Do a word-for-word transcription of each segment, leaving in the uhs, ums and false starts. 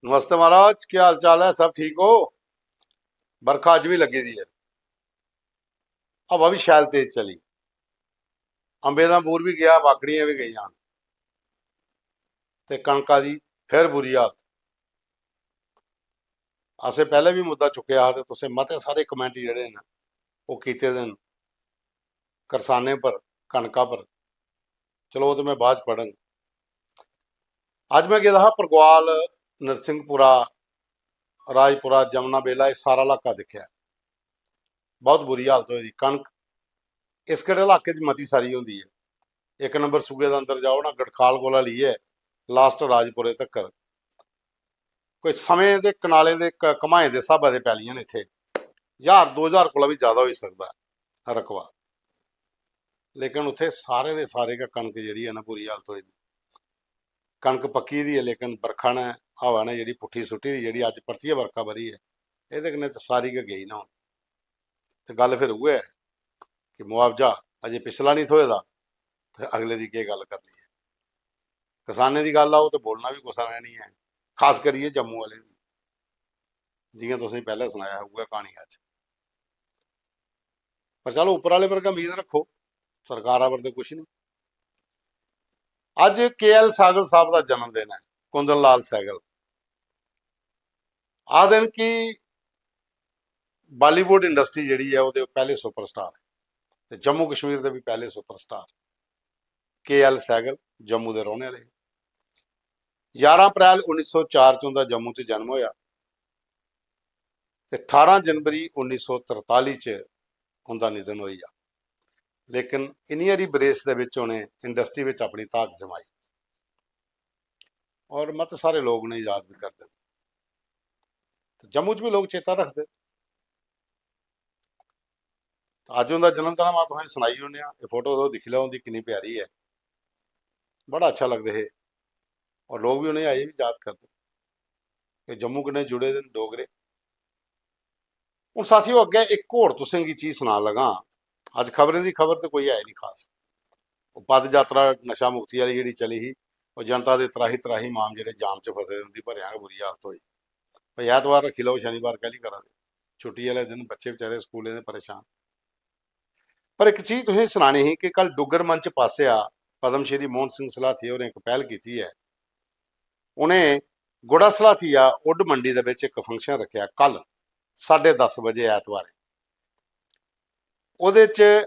नमस्ते महाराज, केह् हाल चाल ऐ? सब ठीक ओ? बरखा अज्ज बी लग्गी दी ऐ, हवा बी शैल तेज चली, अम्बें दा बूर बी गेआ, माकड़ियां बी गेइयां, ते कनका दी फिर बुरी हालत। असें पैह्लें बी मुद्दा चुक्केआ हा ते तुसें मते सारे comment जेह्ड़े न ओह् कीते दे न करसानें पर, कनका पर। चलो, ओह् ते में बाद च पढ़ङ। अज्ज में गेदा हा परगवाल, नरसिंहपुरा, राजपुरा, जमुना बेला, एह् सारा इलाका दिक्खेआ। बहुत बुरी हालत होई दी। कनक इस केह्ड़े इलाके च मती सारी होंदी ऐ। इक नंबर सूए दा अंदर जाओ ना, गड़खाल कोला लेइयै last राजपुरे तक्कर, कोई समें दे कनालें दे क-, घमाएं दे स्हाबै दे पैलियां न इत्थै। ज्हार दो ज्हार कोला बी ज्यादा होई सकदा ऐ रकबा, लेकिन उत्थै सारे दे सारे गै कनक जेह्ड़ी ऐ ना, बुरी हालत होई दी। कनक पक्की दी ऐ, लेकिन बरखा ने, हवा ने जेह्ड़ी पुट्ठी सुट्टी दी, जेह्ड़ी अज्ज परतियै बरखा बरी ऐ, एह्दे कन्नै ते सारी गै गेई ना हून। ते गल्ल फिर उ'ऐ ऐ कि मुआवजा अजें पिछला निं थ्होए दा, ते अगले दी केह् गल्ल करनी ऐ। किसानें दी गल्ल आओ ते बोलना बी कुसै ने निं ऐ, खास करियै जम्मू आह्लें दी। जि'यां तुसें पैह्लें सनाया, उ'ऐ क्हानी अज्ज। पर चलो, उप्पर आह्ले पर गै उम्मीद रक्खो, सरकारा पर ते कुछ निं। अज्ज के एल सैगल साहब दा जन्मदिन ऐ, कुंदन लाल सैगल। आखदे न कि Bollywood industry जेह्ड़ी ऐ, ओह्दे पैह्ले superstar ते जम्मू कश्मीर दे बी पैह्ले superstar के एल सैगल जम्मू दे रौह्ने आह्ले हे। ञारां अप्रैल उन्नी सौ चार च उं'दा जम्मू च जन्म होएआ ते ठारां जनवरी उन्नी सौ तरताली च उं'दा निधन होई गेआ। लेकिन इन्नी हारी बरेस दे बिच उ'नें industry बिच अपनी धाक जमाई और मते सारे लोक उ'नेंगी याद बी करदे न। ते जम्मू च बी लोक चेता रखदे। ते अज्ज उं'दा जन्म दिन, में तुसेंगी सनाई ओड़ने आं। एह् photo तुस दिक्खी लैओ, उं'दी किन्नी प्यारी ऐ, बड़ा अच्छा लगदे हे। और लोक बी उ'नेंगी अजें बी याद करदे। एह् जम्मू कन्नै जुड़े दे न डोगरे। हून साथियो, अग्गें इक होर तुसेंगी चीज सनान लगा। अज्ज खबरें दी खबर ते कोई है निं खास। ओह् पद यात्रा नशा मुक्ति आह्ली जेह्ड़ी चली ही, ओह् जनता दे त्राही त्राही माम जेह्ड़े जाम च फसे दे, उं'दी भलेआं गै बुरी हालत होई। भाई, ऐतवार रक्खी लैओ, शनिवार कैह्ली करा दे? छुट्टी आह्ले दिन बच्चे बेचारे स्कूलें दे परेशान। पर इक चीज तुसेंगी सनानी ही कि कल डुग्गर मंच पासेआ पद्म श्री मोहन सिंह सलाथिया होरें इक पैह्ल कीती ऐ। उ'नें गुड़ा सलाथिया उड्ड मंडी दे बिच इक function रक्खेआ कल साड्ढे दस बजे ऐतवारें। ओह्दे च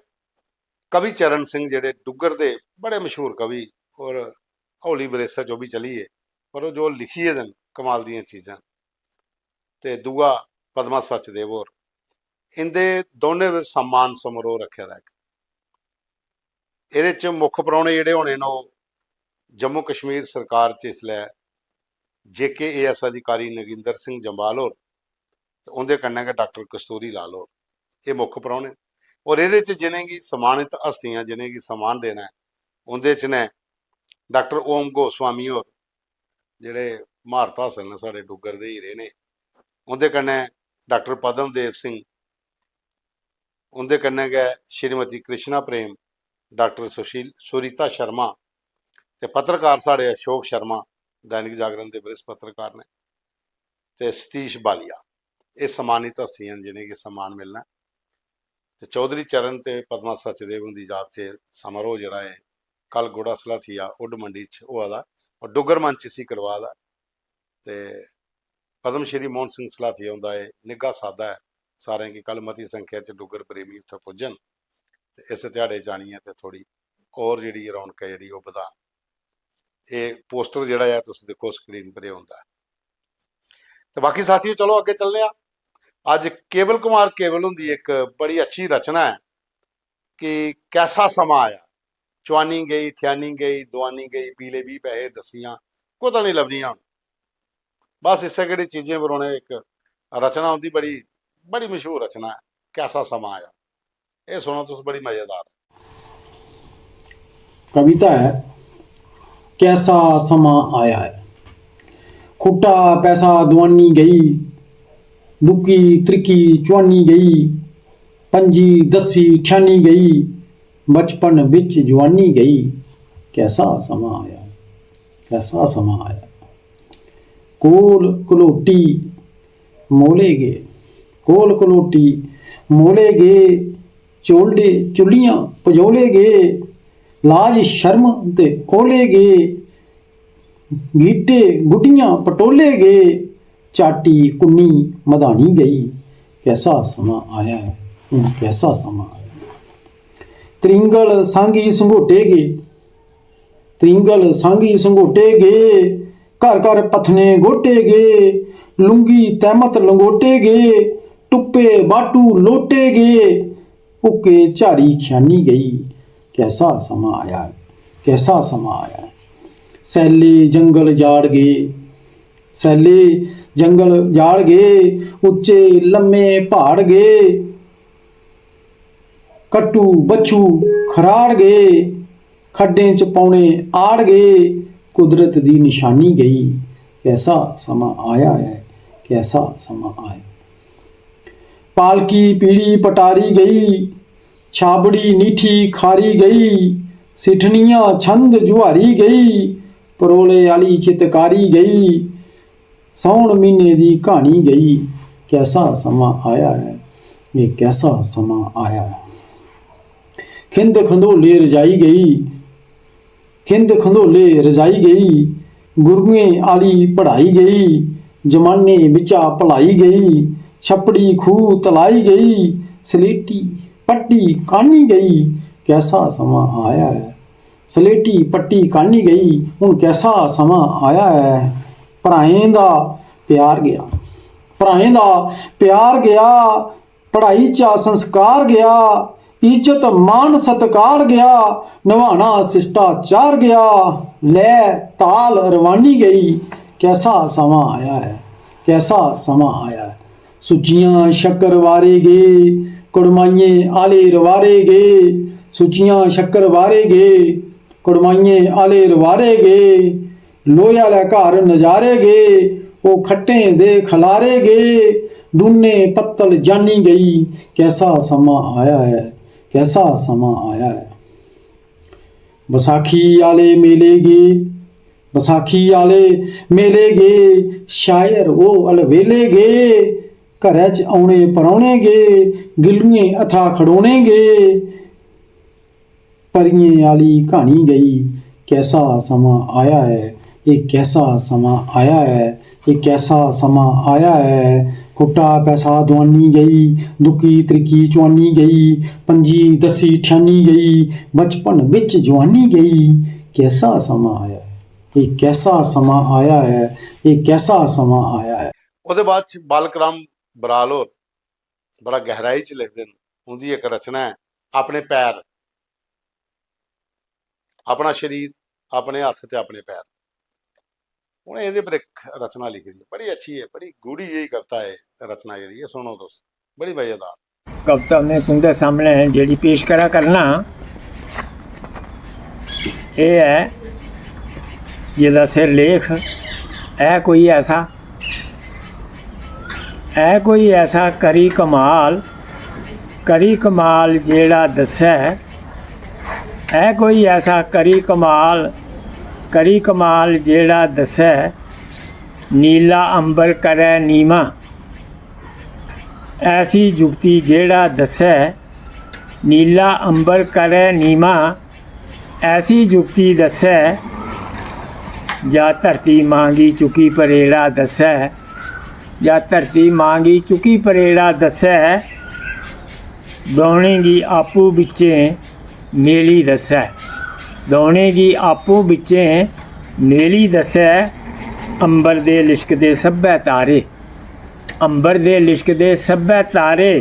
कवि चरण सिंह, जेह्ड़े डुग्गर दे बड़े मशहूर कवि और हौली बरेसा च ओह् बी चली गे, पर ओह् जो लिखी गेदे न कमाल दियां चीजां, ते दूआ पद्मा सचदेव होर, इं'दे दौनें दे सम्मान समारोह रक्खे दा इक। एह्दे च मुक्ख परौह्ने जेह्ड़े होने न, ओह् जम्मू कश्मीर सरकार च इसलै जे के ए एस अधिकारी नगिंदर सिंह जम्वाल होर ते उं'दे कन्नै गै डाक्टर कस्तूरी लाल होर, एह् मुक्ख परौह्ने न। और एह्दे च जि'नेंगी सम्मानित हस्तियां, जि'नेंगी सम्मान देना ऐ, उं'दे च न डाक्टर ओम गोस्वामी होर, जेह्ड़े म्हारत हासल न साढ़े डुग्गर दे हीरे न। उं'दे कन्नै डाक्टर पद्म देव सिंह, उं'दे कन्नै गै श्रीमती कृष्णा प्रेम, डाक्टर सुशील, सुरीता शर्मा ते पत्रकार साढ़े अशोक शर्मा, दैनिक जागरण दे वरिष्ठ पत्रकार न, ते सतीश बालिया। एह् सम्मानित हस्तियां न जि'नेंगी सम्मान मिलना ऐ। ते चौधरी चरण ते पद्मा सचदेव हुंदी याद च समारोह जेह्ड़ा ऐ, कल गुड़ा सलाथिया उड्ड मंडी च होआ दा और डुग्गर मंच इसी करवा दा। ते पद्म श्री मोहन सिंह सलाथिया हुंदा एह् निग्घा सादा ऐ। सारें गी कल मती संख्या च डुग्गर प्रेमी उत्थै पुज्जन ते इस ध्याड़े च आनियै ते थोह्ड़ी होर जेह्ड़ी रौनक ऐ जेह्ड़ी ओह् बधान। एह् poster जेह्ड़ा ऐ तुस दिक्खो screen पर एह् होंदा ऐ। ते बाकी साथियो, चलो अग्गें चलने आं। अज्ज केवल कुमार केवल हुंदी इक बड़ी अच्छी रचना ऐ कि कैसा समां आया, चुआनी गई, ठियानी गई, दुआनी गई, पीले बीह् पैहे दस्सियां, कुतै निं लभदियां हून। बस इस्सै केह्ड़ी चीजें पर उ'नें इक रचना उं'दी बड़ी, बड़ी मशहूर रचना ऐ, कैसा समां आया। एह् सुनो तुस, बड़ी मजेदार। कविता ऐ, कैसा समां आया ऐ। खुट्टा पैसा दुआनी गई, दुक्की त्रिक्की चुआनी गई, पंजी दस्सी ठ्यानी गई, बचपन बिच जुआनी गई। कैसा समां आया, कैसा समां आया। कोल कलोटी मोले गे, कोल कलोटी मोले गे, चोले चुल्लियां पजोले गे, लाज शर्म ते ओले गे, गीटे गुड्डियां पटोले गे, चाटी कुन्नी मधानी गई, कैसा समां आया ऐ, हून कैसा समां आया ऐ। त्रिंगल सांगी संघोटे गे, त्रिंगल सांगी संघोटे गे, घर घर पत्थने गोटे गे, लुंगी तैमत लंगोटे गे, टुप्पे बाटू लोटे गे, हुक्के झारी खियानी गई, कैसा समां आया ऐ, कैसा समां आया ऐ। सैले जंगल जाड़ गे, सैले जंगल जाड़ गे, उच्चे लम्मे प्हाड़ गे, कट्टू बच्छू खराड़ गे, खड्डें च पौने आड़ गे, कुदरत दी निशानी गई, कैसा समां आया ऐ, कैसा समां आया। पालकी पीली पटारी गई, छाबड़ी नीठी खारी गई, सिठनियां छंद जुहारी गई, परोले आली चितकारी गई, सौन म्हीने दी क्हानी गई, कैसा समां आया ऐ, एह् कैसा समां आया ऐ। खिंद खंदोले रजाई गई, खिंद खंदोले रजाई गई, गुरुएं आली पढ़ाई गई, जमाने बिच्चा भलाई गई, छप्पड़ी खूह् तलाई गई, सलेटी पट्टी कानी गई, कैसा समां आया ऐ। सलेटी पट्टी कानी गई, हून कैसा समां आया ऐ। भ्राएं दा प्यार गेआ, भ्राएं दा प्यार गेआ, पढ़ाई चा संस्कार गेआ, इज्जत मान सत्कार गेआ, नभाना शिष्टाचार गेआ, लै ताल रवानी गई, कैसा समां आया ऐ, कैसा समां आया ऐ। सुच्चियां शक्कर बारे गे, कड़माइयें आले रवारे गे, सुच्चियां शक्कर बारे गे, कड़माइयें आले रवारे गे, लोहे आह्लै घर नजारे गे, ओह् खट्टें दे खलारे गे, डूने पत्तल जानी गई, कैसा समां आया ऐ, कैसा समां आया ऐ। बसाखी आह्ले मेले गे, बसाखी आह्ले मेले गे, शायर ओह् अलबेले गे, घरै च औने परौने गे, गिल्लुएं हत्था खड़ोने गे, परियें आह्ली क्हानी गई, कैसा समां आया ऐ, एह् कैसा समां आया ऐ, एह् कैसा समां आया ऐ। खुट्टा पैसा दुआनी गई, दुक्की त्रिक्की चुआनी गई, पंजी दस्सी ठ्यानी गई, बचपन बिच जुआनी गई, कैसा समां आया ऐ, एह् कैसा समां आया ऐ, एह् कैसा समां आया ऐ। ओह्दे बाद च बालक राम बराल होर बड़ा गैहराई च लिखदे न। उं'दी इक रचना ऐ, अपने पैर, अपना शरीर, अपने हत्थ ते अपने पैर। उ'नें एह्दे पर इक रचना लिखी दी ऐ, बड़ी अच्छी ऐ, बड़ी गूढ़ी जेही कविता ऐ, रचना जेह्ड़ी ऐ, सुनो तुस, बड़ी मजेदार। कविता में तुं'दे सामनै जेह्ड़ी पेश करा करना, एह् ऐ, जेह्दा सिरलेख ऐ कोई ऐसा, ऐ कोई ऐसा करी कमाल, करी कमाल जेह्ड़ा दस्सै, ऐ कोई ऐसा करी कमाल, करी कमाल जेह्ड़ा दस्सै, नीला अंबर करै नीमा, ऐसी जुगती जेह्ड़ा दस्सै, नीला अंबर करै नीमा, ऐसी जुगती दस्सै, जां धरती मां गी चुक्की परेड़ा दस्सै, जां धरती मां गी चुक्की परेड़ा दस्सै, दौनें गी आपूं बिच्चें मेली दस्सै, दौनें गी आपूं बिच्चें मेली दस्सै, अंबर दे लिशकदे सब्भै तारे, अंबर दे लिशकदे सब्भै तारे,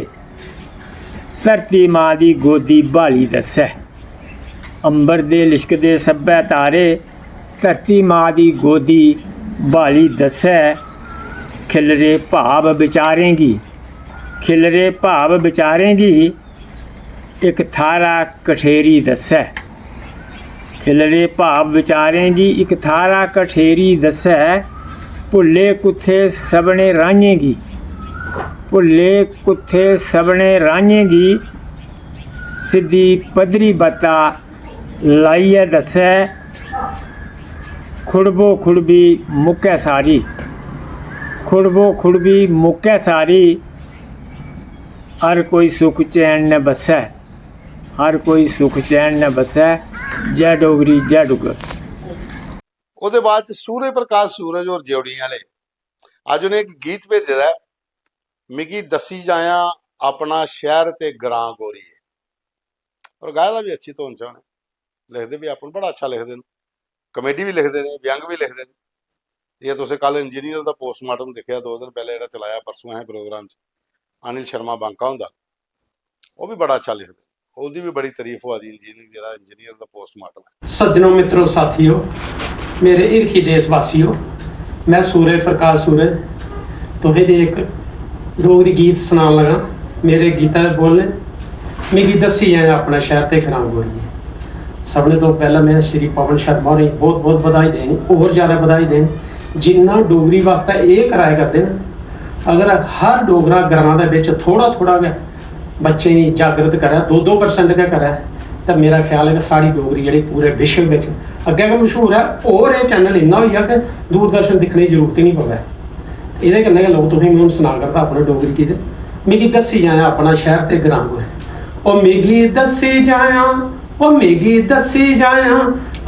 धरती मां दी गोदी ब्हाली दस्सै। अंबर दे लिशकदे सब्भै तारे, धरती मां दी गोदी ब्हाली दस्सै। खिलरे भाव विचारें गी, खिलरे भाव विचारें गी, इक थाह्रा कठेरी दस्सै। खिलरे भाव विचारें गी इक थाह्रा कठेरी दस्सै। भुल्ले कुत्थै सभनें राहें गी, भुल्ले कुत्थै सभनें राहें गी, सिद्धी पद्धरी बत्ता लाइयै दस्सै। खुड़बो खुड़बी मुक्कै सारी, खुड़बो खुड़बी मुक्कै सारी, हर कोई सुख चैन नै बस्सै, हर कोई सुख चैन नै बस्सै। जै डोगरी, जै डुग्गर। ओह्दे बाद च सूर्य प्रकाश सूरज होर जेवड़ियां आह्ले, अज्ज उ'नें इक गीत भेजे दा ऐ, मिगी दस्सी जायां अपना शैह्र ते ग्रां गोरिये। और गाए दा बी अच्छी धुन च उ'नें, लिखदे बी अपना बड़ा अच्छा लिखदे न, कमेडी बी लिखदे न, व्यंग बी लिखदे न। जि'यां तुसें कल इंजीनियर दा पोस्टमार्टम दिक्खेआ दो दिन पैह्ले, जेह्ड़ा चलाया परसों असें प्रोग्राम च, अनिल शर्मा बांका हुंदा, ओह् बी बड़ा अच्छा लिखदे न। उं'दी बी बड़ी तारीफ होआ दी इंजीनियर, जेह्ड़ा इंजीनियर दा पोस्टमार्टम ऐ। सज्जनो, मित्रो, साथियो, मेरे हिरखी देशवासियो, मैं सूरज प्रकाश सूरज तुसें दी इक डोगरी गीत सनान लगा। मेरे गीता दे बोल न, मिगी दस्सी जायां अपना शैह्र ते ग्रां गोरिये। सभनें तो पैह्लें मैं श्री पवन शर्मा होरें गी बहुत बहुत बधाई देंग, होर ज्यादा बधाई देंग, जिन्ना डोगरी वास्तै एह् कराए करदे न। अगर हर डोगरा ग्रां दे बिच थोड़ा थोड़ा गै बच्चें गी जागृत करै, दो दो परसेंट गै करै, ते मेरा ख्याल ऐ कि साढ़ी डोगरी जेह्ड़ी पूरे विश्व बिच अग्गें गै मशहूर ऐ। होर एह् चैनल इन्ना होई जा कि दूरदर्शन दिक्खने दी जरूरत ही निं पवै। एह्दे कन्नै गै लोक, तुसें गी में हून सना करदा अपना डोगरी गीत, मिगी दस्सी जायां अपना शैह्र ते ग्रां गोरिये। ओ मिगी दस्सी जायां, ओ मिगी दस्सी जायां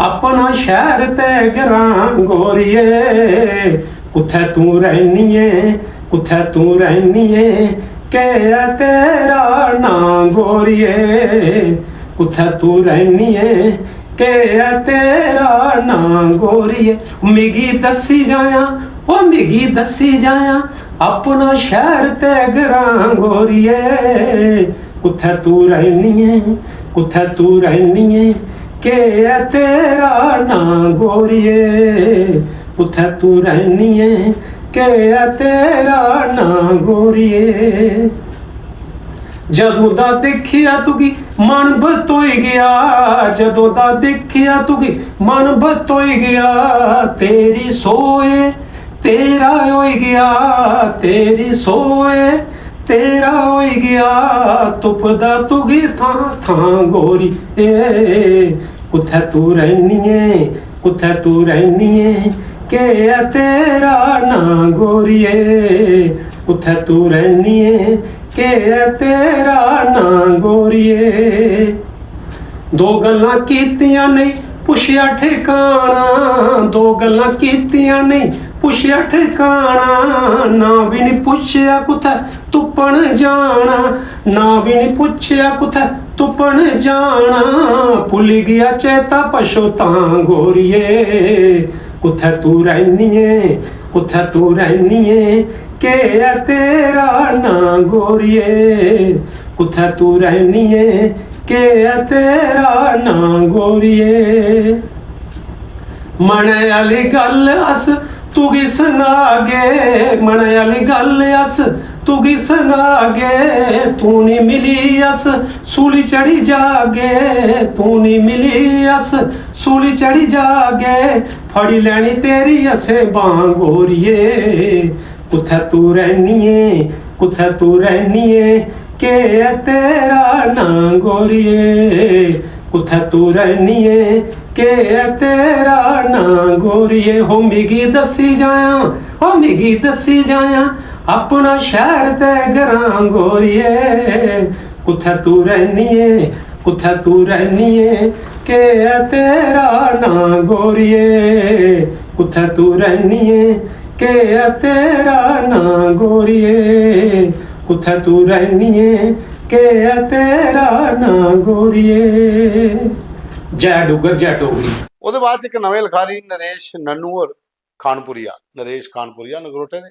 अपना शैह्र ते ग्रां गोरिये। कुत्थै तूं रैह्नी ऐ, कुत्थै तूं रैह्नी ऐ, केह् ऐ तेरा नां गोरिये? कुत्थै तूं रैह्नी ऐ, केह् ऐ तेरा नां गोरिये? मिगी दस्सी जायां, ओ मिगी दस्सी जायां अपना शैह्र ते ग्रां गोरिये। कुत्थै तूं रैह्नी ऐ, कुत्थै तूं रैह्नी ऐ, केह् ऐ तेरा नां गोरिये? कुत्थै तूं रैह्नी ऐ, केह् ऐ तेरा नां गोरिये? जदूं दा दिक्खेआ तुगी मन बतोई गेआ, जदूं दा दिक्खेआ तुगी मन बतोई गेआ। तेरी सोए तेरा होई गेआ, तेरी सोए तेरा होई गेआ। तुपदा तुगी थां थां गोरिये। कुत्थै तूं रैह्नी ऐ, कुत्थै तूं रैह्नी ऐ, केह् ऐ तेरा नां गोरिये? कुत्थै तूं रैह्नी ऐ, केह् ऐ तेरा नां गोरिये? दो गल्लां कीतियां नेईं पुच्छेआ ठिकाना, दो गल्लां कीतियां नेईं पुच्छेआ ठिकाना, नां बी निं पुच्छेआ कुत्थै तुप्पन जाना, नां बी निं पुच्छेआ कुत्थै तुप्पन जाना। भुल्ली गेआ चेता पछोतां गोरिये। कुत्थै तूं रैह्नी ऐ, कुत्थै तूं रैह्नी ऐ, केह् ऐ तेरा नां गोरिये? कुत्थै तूं रैह्नी ऐ, केह् ऐ तेरा नां गोरिये? मनै आह्ली गल्ल अस तुगी सनागे, मनै आह्ली गल्ल अस तुगी सनागे। तूं निं मिली अस सूली चढ़ी जागे, तूं निं मिली अस सूली चढ़ी जागे। फड़ी लैनी तेरी असें बांह् गोरिये। कुत्थै तूं रैह्नी ऐ, कुत्थै तूं रैह्नी ऐ, केह् ऐ तेरा नां गोरिये? कुत्थै तूं रैह्नी ऐ, केह् ऐ तेरा नां गोरिये? हो मिगी दस्सी जायां, हो मिगी दस्सी जायां अपना शैह्र ते ग्रां गोरिये। कुत्थै तूं रैह्नी ऐ, कुत्थै तूं रैह्नी ऐ, केह् ऐ तेरा नां गोरिये? कुत्थै तूं रैह्नी ऐ, केह् ऐ तेरा नां गोरिये? कुत्थै तूं रैह्नी ऐ, केह् ऐ तेरा नां गोरिये? जै डुग्गर, जै डोगरी। ओह्दे बाद च इक नमें लखारी नरेश नन्नू होर, खानपुरिया, नरेश खानपुरिया, नगरोटे दे।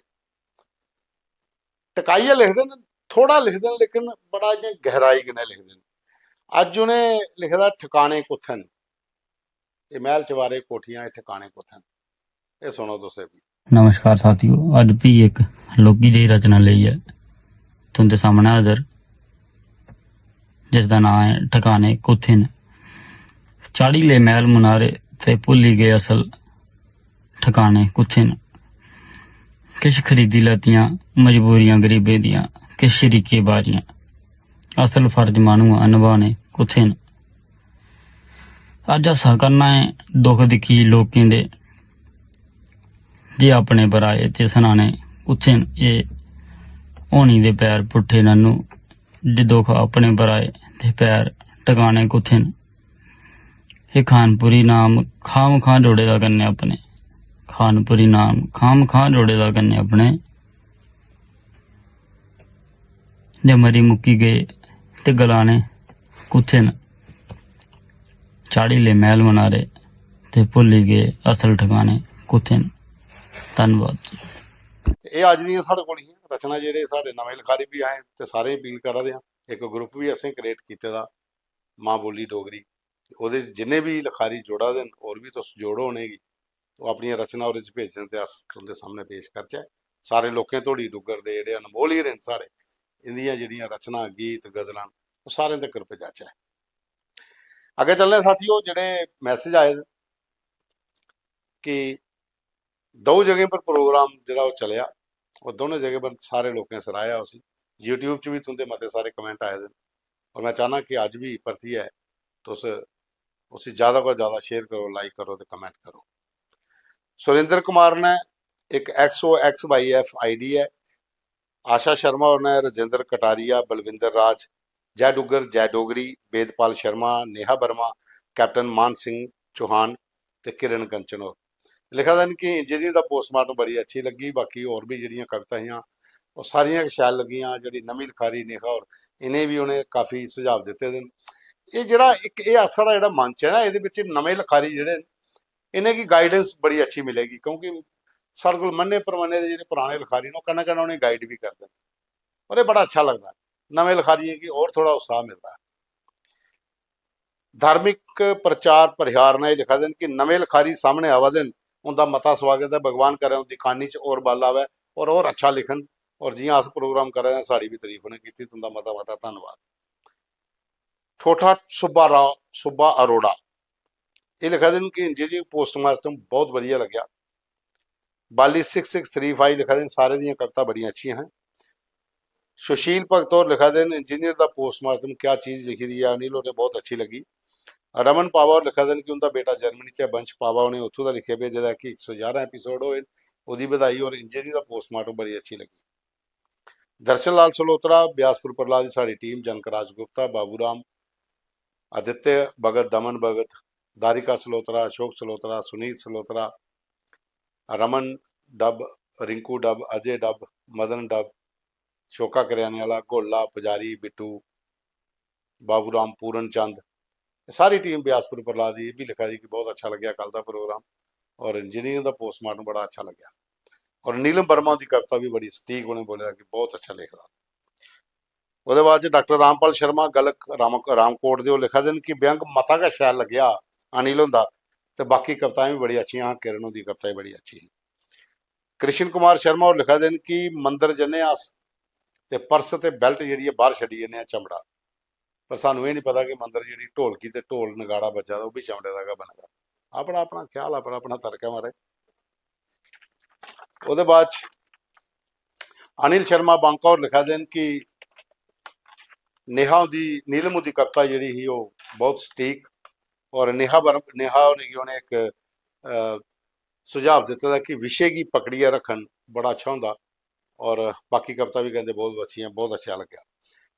टकाइयै लिखदे न, थोह्ड़ा लिखदे न, लेकिन बड़ा इ'यां गैहराई कन्नै लिखदे न। अज्ज उ'नें लिखे दा ठकाने कुत्थै न, एह् मैह्ल चबारे कोठियां, एह् ठकाने कुत्थै न, एह् सुनो तुस एह् बी। नमस्कार साथियो, अज्ज फ्ही इक लौह्की जेही रचना लेइयै तुं'दे सामनै हाजर, जिसदा नांऽ ऐ ठकाने कुत्थै न। चाढ़ी ले मैह्ल मुनारे ते भुल्ली गे असल ठकाने कुत्थै न। किश खरीदी लैतियां मजबूरियां गरीबें दियां, किश शरीके बारियां, असल फर्ज माह्नुआ नभाने कुत्थै न। अज्ज हस्सा करना ऐ दुख दिक्खी लोकें दे, जे अपने पराए ते सनाने कुत्थें न एह् होनी दे पैर पुट्ठे नन्नू, जे दुख अपने पर आए ते पैर टकाने कुत्थें न। हे खानपुरी नाम खाम खां जोड़े दा कन्नै अपने, खानपुरी नाम खाम खां जोड़े दा कन्नै अपने, जे मरी मुक्की गे ते गलाने कुत्थें न। चाढ़ी ले मैह्ल मनारे ते भुल्ली गे असल ठकाने कुत्थें न। धन्नवाद जी। ते एह् अज्ज दियां साढ़े कोल हियां रचनां, जेह्ड़े साढ़े नमें लखारी बी आए ते सारें गी अपील करा दे आं। इक ग्रुप बी असें क्रिएट कीते दा, मां बोली डोगरी। ओह्दे च जिन्ने बी लखारी जुड़ा दे न, होर बी तुस जोड़ो उ'नेंगी, ओह् अपनियां रचनां ओह्दे च भेजन ते अस तुं'दे सामनै पेश करचै। सारे लोकें धोड़ी डुग्गर दे जेह्ड़े अनमोल हीरे न साढ़े, इं'दियां जेह्ड़ियां रचनां, गीत, गजलां न, ओह् सारें तगर पजाचै। अग्गें चलने साथियो, जेह्ड़े मैसेज आए दे कि दो जगहें पर प्रोग्राम जेह्ड़ा ओह् चलेआ, और दोनों जगह पर सारे लोकें सराहेआ उसी। YouTube च बी तुं'दे मते सारे कमेंट आए दे न, और में चाह्न्नां कि अज्ज बी परतियै तुस उसी ज्यादा कोला ज्यादा शेयर करो, लाइक करो ते कमेंट करो। सुरेंद्र कुमार ने इक X O X Y F ID ऐ। आशा शर्मा होर ने, राजेंद्र कटारिया, बलविंदर राज, जय डुग्गर, जय डोगरी, वेदपाल शर्मा, नेहा वर्मा, कैप्टन मान सिंह चौहान ते किरण कंचन होर। लिखा दे न कि इंजरी दा पोस्टमार्टम बड़ी अच्छी लग्गी, बाकी होर बी जेह्ड़ियां कविता हियां, ओह् सारियां गै शैल लग्गियां। जेह्ड़ी नमीं लखारी नेहा होर, इ'नें बी उ'नें काफी सुझाव दित्ते दे न। एह् जेह्ड़ा इक, एह् साढ़ा जेह्ड़ा मंच ऐ ना, एह्दे बिच्च नमें लखारी जेह्ड़े न, इ'नेंगी गाइडेंस बड़ी अच्छी मिलेगी, क्योंकि साढ़े कोल मन्ने परमन्ने दे जेह्ड़े पराने लखारी न, ओह् कन्नै कन्नै उ'नेंगी गाइड बी करदे न। और एह् बड़ा अच्छा लगदा, नमें लखारियें गी होर थोह्ड़ा उत्साह मिलदा। धार्मिक प्रचार परिहार ने लिखा दे न कि नमें लखारी सामने आवा दे न, उं'दा मता स्वागत ऐ, भगवान करै उं'दी कानी च होर बल आवै और होर अच्छा लिखन। और जि'यां अस प्रोग्राम करा दे आं, साढ़ी बी तारीफ उ'नें कीती, तुं'दा मता मता धन्नवाद। ठोठा सुब्बा राव, सुब्बा अरोड़ा, एह् लिखा दे न कि इंजरी पोस्टमार्टम बहुत बधिया लग्गेआ। बाली सिक्स सिक्स थ्री फाइव लिखा दे न, सारे दियां कविता बड़ियां अच्छियां हियां। सुशील भगत होर लिखा दे न, इंजीनियर दा पोस्टमार्टम क्या चीज लिखी दी ऐ, अनिल होरें बहुत अच्छी लग्गी। रमन पावा होर लिखा दे न कि उं'दा बेटा जर्मनी च ऐ, वंश पावा, उ'नें उत्थूं दा लिखियै भेजे दा कि इक सौ ञारां एपिसोड होए न, ओह्दी बधाई, और इंजरी दा पोस्टमार्टम बड़ी अच्छी लग्गी। दर्शन लाल सलोत्रा, ब्यासपुर प्रहलाद दी साढ़ी टीम, जनक राज गुप्ता, बाबू राम, आदित्य भगत, दमन भगत, दारिका सलोत्रा, अशोक सलोत्रा, सुनीत सलोत्रा, रमन डब, रिंकू डब, अजय डब, मदन डब, शोका करियाने आह्ला, गोला, पुजारी, बिट्टू, बाबू राम, पूरन चंद, एह् सारी टीम ब्यासपुर प्रहलाद दी, एह् बी लिखा दी कि बहुत अच्छा लग्गेआ कल दा प्रोग्राम, और इंजीनियरिंग दा पोस्टमार्टम बड़ा अच्छा लग्गेआ, और नीलम वर्मा हुंदी कविता बी बड़ी सटीक, उ'नें बोले दा कि बहुत अच्छा लिखे दा। ओह्दे बाद च डाक्टर रामपाल शर्मा, गलक राम-, रामकोट दे, ओह् लिखा दे न कि व्यंग मता गै शैल लग्गेआ अनिल हुंदा, ते बाकी कविताएं बी बड़ी अच्छियां हियां, किरण हुंदी कविता बी बड़ी अच्छी ही। कृष्ण कुमार शर्मा होर लिखा दे न कि मंदर जन्ने आं अस ते पर्स ते बेल्ट जेह्ड़ी ऐ बाहर छड्डी जन्ने आं, चमड़ा, पर सानू एह् निं पता कि मंदर जेह्ड़ी ढोलकी ते ढोल नगाड़ा बज्जा दा, ओह् बी चमड़े दा गै बने दा। अपना अपना ख्याल, अपना अपना तर्क ऐ, महाराज। ओह्दे बाद च अनिल शर्मा बांका होर लिखा दे न कि नेहा हुंदी, नीलम हुंदी कविता जेह्ड़ी ही, ओह् बहुत सटीक, और नेहा बर-, नेहा होरें गी उ'नें इक, अ, सुझाव दित्ते दा कि विशे गी पकड़ियै रक्खन, बड़ा अच्छा होंदा, और बाकी कविता बी कहंदे बहुत अच्छियां, बहुत अच्छा लग्गेआ।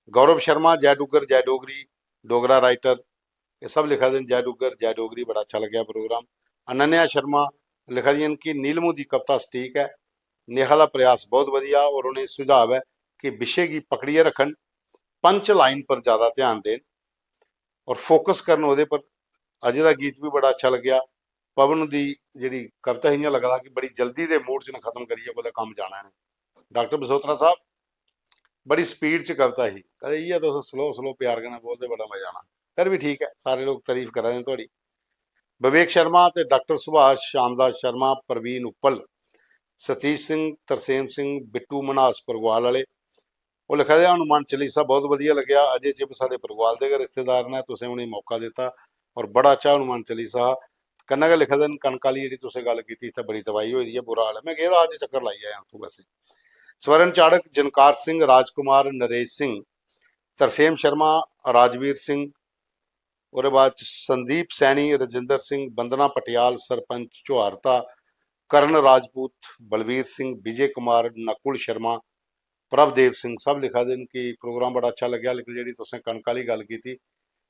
गौरव शर्मा, जय डुग्गर, जय डोगरी, डोगरा राइटर, एह् सब लिखा दे न, "जय डुग्गर, जय डोगरी, बड़ा अच्छा लग्गेआ प्रोग्राम।" अनन्या शर्मा लिखा दियां न कि नीलम हुंदी कविता सटीक ऐ, नेहा दा प्रयास बहुत बधिया, और उ'नें सुझाव ऐ कि विशे गी पकड़ियै रक्खन, पंच लाइन पर ज्यादा ध्यान देन और फोकस करन ओह्दे पर। अजय दा गीत बी बड़ा अच्छा लग्गेआ। पवन हुंदी जेह्ड़ी कविता ही, इ'यां लगदा कि बड़ी जल्दी दे मूड च न, खत्म करियै कुतै कम्म जाना इ'नें। डाक्टर बसोत्रा साहब, बड़ी स्पीड च कविता ही, कदें इ'यै तुस स्लो स्लो प्यार कन्नै बोलदे, बड़ा मजा आना। फिर बी ठीक ऐ, सारे लोक तारीफ करा दे न थुआढ़ी। विवेक शर्मा ते डाक्टर सुभाष, शानदार शर्मा, प्रवीण उप्पल, सतीश सिंह, तरसेम सिंह, बिट्टू मन्हास परगवाल आह्ले, ओह् लिखा दे, "हनुमान चालीसा बहुत बधिया लग्गेआ। अजय चिब साढ़े परगवाल दे गै रिश्तेदार न, तुसें उ'नेंगी मौका दित्ता और बड़ा अच्छा हनुमान चालीसा हा।" कन्नै गै लिखा दे न, "कनक आह्ली जेह्ड़ी तुसें गल्ल कीती, इत्थै बड़ी तबाही होई दी ऐ, बुरा हाल ऐ।" में गेदा हा अज्ज, चक्कर लाई आया उत्थूं वैसे। स्वर्ण चाड़क, जनकार सिंह, राजकुमार, नरेश सिंह, तरसेम शर्मा, राजवीर सिंह, ओह्दे बाद च संदीप सैनी, रजिंदर सिंह, बंदना पटियाल, सरपंच चुहारता, करण राजपूत, बलवीर सिंह, विजय कुमार, नकुल शर्मा, प्रभदेव सिंह सब लिखा दे न कि प्रोग्राम बड़ा अच्छा लग्गेआ, लेकिन जेह्ड़ी तुसें कनक आह्ली गल्ल कीती,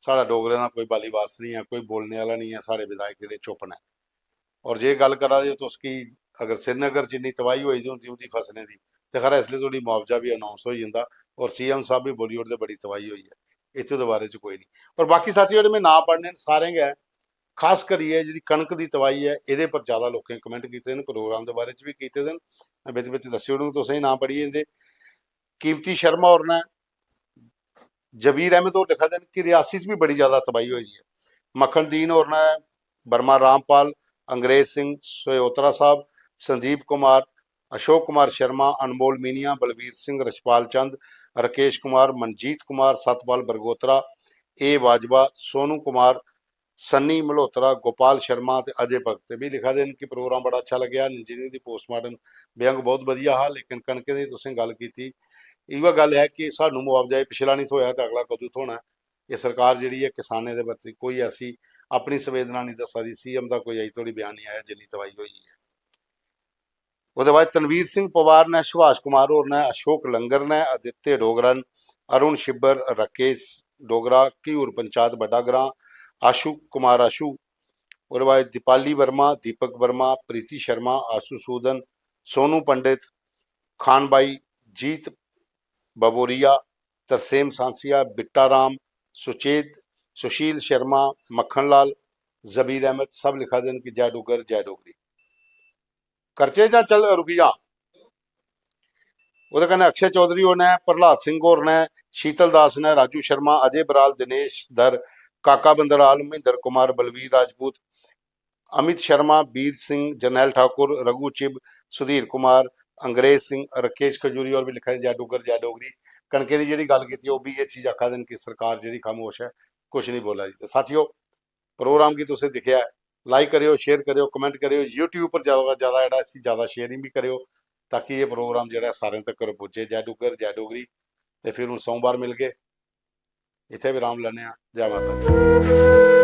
साढ़ा डोगरें दा कोई बाली वारस निं ऐ, कोई बोलने आह्ला निं ऐ, साढ़े विधायक जेह्ड़े चुप्प न। और जे गल्ल करा दे ओ तुस कि अगर श्रीनगर च इन्नी तबाही होई दी होंदी उं'दी फसलें दी, ते खरा इसलै थोड़ी मुआवजा बी अनाउंस होई जंदा और सीएम साहब बी बोली ओड़दे बड़ी तबाही होई ऐ। इत्थै दे बारे च कोई निं। और बाकी साथी जेह्ड़े में नांऽ पढ़ने न, सारें गै, खास करियै जेह्ड़ी कनक दी तबाही ऐ, एह्दे पर ज्यादा लोकें कमेंट कीते न, प्रोग्राम दे बारे च बी कीते दे न। में बिच बिच दस्सी ओड़ङ तुसेंगी, नांऽ पढ़ियै इं'दे। कीमती शर्मा होर ने, जबीर अहमद होर लिखा दे न कि रियासी च बी बड़ी ज्यादा तबाही होई दी ऐ। मक्खन दीन होर ने, वर्मा रामपाल, अंग्रेज सिंह, सोयोत्रा साहब, संदीप कुमार, अशोक कुमार शर्मा, अनमोल मीनिया, बलवीर सिंह, रछपाल चंद, राकेश कुमार, मनजीत कुमार, सतपाल बरगोत्रा, ए बाजवा, सोनू कुमार, सन्नी मल्होत्रा, गोपाल शर्मा ते अजय भगत बी लिखा दे न कि प्रोग्राम बड़ा अच्छा लग्गेआ, जि'नें दी पोस्टमार्टम व्यंग बहुत बधिया हा, लेकिन कनकें दी तुसें गल्ल कीती, इ'यै गल्ल ऐ कि सानू मुआवजा एह् पिछला निं थ्होआ ते अगला कदूं थ्होना ऐ? एह् सरकार जेह्ड़ी ऐ किसानें दे प्रति कोई ऐसी अपनी संवेदना निं दस्सा दी। सीएम दा कोई अजें धोड़ी बयान निं आया जिन्नी तबाही होई ऐ। ओह्दे बाद तनवीर सिंह पवार ने, सुभाष कुमार होर ने, अशोक लंगर ने, आदित्य डोगरा न, अरुण छिब्बर, राकेश डोगरा, घियूर पंचायत बड्डा ग्रां, आशु कुमार आशु, ओह्दे बाद दीपाली वर्मा, दीपक वर्मा, प्रीति शर्मा, आशु सूदन, सोनू पंडित, खान बाई, जीत बबोरिया, तरसेम सांसिया, बिट्टा राम, सुचेत, सुशील शर्मा, मक्खन लाल, जबीर अहमद सब लिखा दे न कि जय डुग्गर, जय डोगरी। करचे जां चल रुकी जा। ओह्दे कन्नै अक्षय चौधरी होर ने, प्रहलाद सिंह होर ने, शीतल दास ने, राजू शर्मा, अजय बराल, दिनेश धर, काका बंदराल, महेंद्र कुमार, बलवीर राजपूत, अमित शर्मा, बीर सिंह, जरनैल ठाकुर, रघु चिब, सुधीर कुमार, अंग्रेज सिंह, राकेश खजूरी होर बी लिखा दे जय डुग्गर जय डोगरी। कनकै दी जेह्ड़ी गल्ल कीती, ओह् बी एह् चीज आखा दे न कि सरकार जेह्ड़ी खामोश ऐ, कुछ निं बोला दी। ते साथियो, प्रोग्राम गी तुसें दिक्खेआ ऐ, लाइक करेओ, शेयर करेओ, कमेंट करेओ, YouTube पर ज्यादा कोला ज्यादा जेह्ड़ा इसी ज्यादा शेयरिंग बी करेओ, ताकि एह् प्रोग्राम जेह्ड़ा ऐ सारें तक्कर पुज्जे। जय डुग्गर, जय डोगरी। ते फिर हून सोमवार मिलगे, इत्थै विराम लैने आं। जय माता दी।